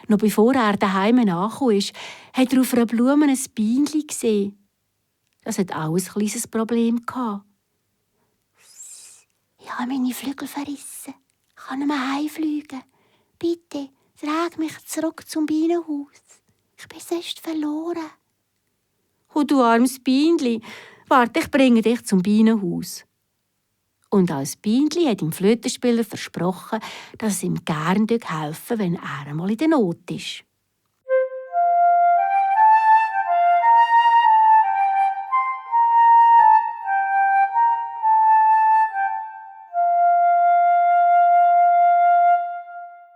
Noch bevor er daheim angekommen ist, hat er auf einer Blume ein Bienchen gesehen. Das hat auch ein kleines Problem gehabt. Ich habe meine Flügel verrissen. Ich kann nicht mehr heimfliegen. Bitte, trag mich zurück zum Bienenhaus. Ich bin sonst verloren. Oh, du armes Bienchen, warte, ich bringe dich zum Bienenhaus. Und als Bienchen hat ihm Flötenspieler versprochen, dass es ihm gerne helfen, wenn er einmal in der Not ist.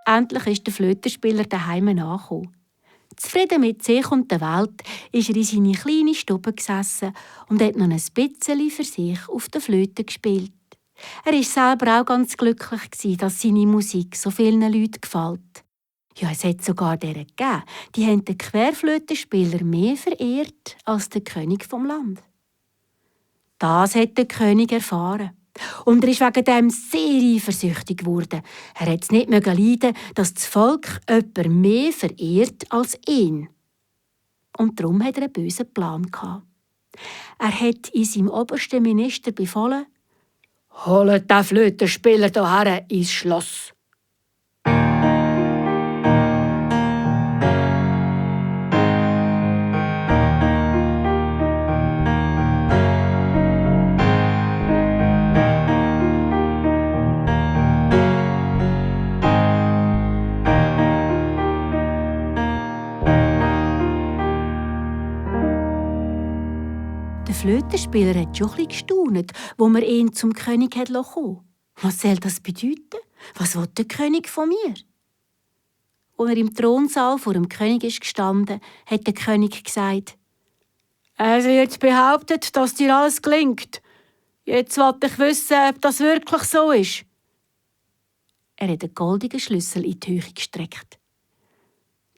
Endlich ist der Flötenspieler daheim angekommen. Zufrieden mit sich und der Welt ist er in seine kleine Stube gesessen und hat noch ein bisschen für sich auf der Flöte gespielt. Er war selber auch ganz glücklich, dass seine Musik so vielen Leuten gefällt. Ja, es hat sogar deren gegeben, die haben den Querflötenspieler mehr verehrt als den König vom Land. Das hat der König erfahren. Und er ist wegen dem sehr eifersüchtig geworden. Er hat es nicht leiden, dass das Volk jemanden mehr verehrt als ihn. Und darum hat er einen bösen Plan gehabt. Er hat in seinem obersten Minister befohlen: «Holt den Flötenspieler hierher ins Schloss!» Der Flötenspieler hat schon ein bisschen gestaunt, wo man ihn zum König kommen lassen. Was soll das bedeuten? Was will der König von mir? Als er im Thronsaal vor dem König ist gestanden, hat der König gesagt: «Es wird behauptet, dass dir alles gelingt. Jetzt will ich wissen, ob das wirklich so ist.» Er hat einen goldenen Schlüssel in die Höhe gestreckt.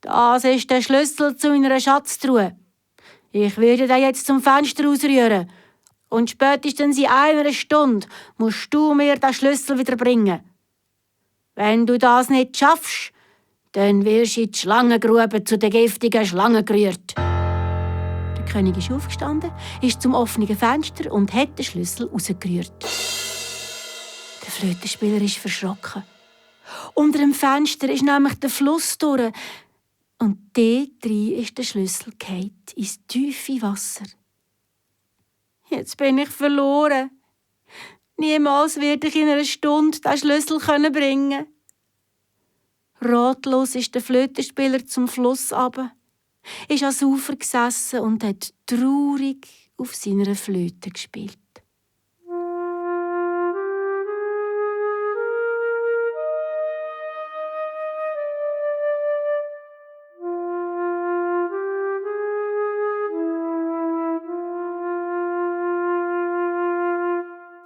«Das ist der Schlüssel zu meiner Schatztruhe. Ich werde den jetzt zum Fenster ausrühren. Und spätestens in 1 Stunde musst du mir den Schlüssel wieder bringen. Wenn du das nicht schaffst, dann wirst du in die Schlangengrube zu den giftigen Schlangen gerührt.» Der König ist aufgestanden, ist zum offenen Fenster und hat den Schlüssel rausgerührt. Der Flötenspieler ist verschrocken. Unter dem Fenster ist nämlich der Fluss durch. Und dort drin ist der Schlüssel gefallen ins tiefe Wasser. Jetzt bin ich verloren. Niemals werde ich in 1 Stunde den Schlüssel bringen. Ratlos ist der Flötenspieler zum Fluss runter, ist ans Ufer gesessen und hat traurig auf seiner Flöte gespielt.